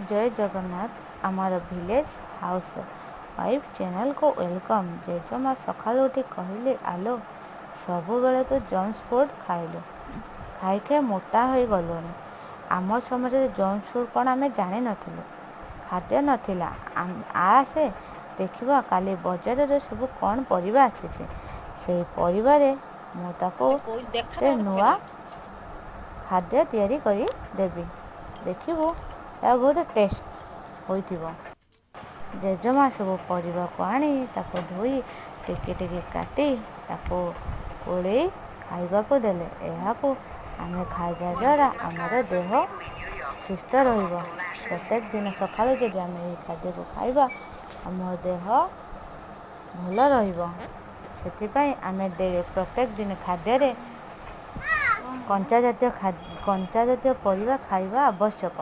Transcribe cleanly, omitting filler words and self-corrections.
ଜୟ ଜଗନ୍ନାଥ। ଆମର village house wife ଚ୍ୟାନେଲ୍କୁ welcome. ଜେଜେମା ସକାଳୁ ଉଠି କହିଲେ, ଆଲୋ, ସବୁବେଳେ ତୁ ଜଙ୍କ୍ ଫୁଡ଼୍ ଖାଇଲୁ, ଖାଇ ଖାଇ ମୋଟା ହୋଇଗଲୁଣି। ଆମ ସମୟରେ ଜଙ୍କ୍ ଫୁଡ଼୍ କ'ଣ ଆମେ ଜାଣିନଥିଲୁ, ଖାଦ୍ୟ ନଥିଲା। ଆସେ ଦେଖିବା କାଲି ବଜାରରେ ସବୁ କ'ଣ ପରିବା ଆସିଛି। ସେଇ ପରିବାରେ ମୁଁ ତାକୁ ଦେଖା ଗୋଟେ ନୂଆ ଖାଦ୍ୟ ତିଆରି କରି ଦେବି, ଦେଖିବୁ ଏହା ବହୁତ ଟେଷ୍ଟ ହୋଇଥିବ। ଜେଜେମା ସବୁ ପରିବାକୁ ଆଣି ତାକୁ ଧୋଇ ଟିକି ଟିକି କାଟି ତାକୁ ଗୋଳେଇ ଖାଇବାକୁ ଦେଲେ। ଏହାକୁ ଆମେ ଖାଇବା ଦ୍ୱାରା ଆମର ଦେହ ସୁସ୍ଥ ରହିବ। ପ୍ରତ୍ୟେକ ଦିନ ସକାଳୁ ଯଦି ଆମେ ଏହି ଖାଦ୍ୟକୁ ଖାଇବା, ଆମ ଦେହ ଭଲ ରହିବ। ସେଥିପାଇଁ ଆମେ ପ୍ରତ୍ୟେକ ଦିନ ଖାଦ୍ୟରେ କଞ୍ଚା ଜାତୀୟ କଞ୍ଚା ଜାତୀୟ ପରିବା ଖାଇବା ଆବଶ୍ୟକ।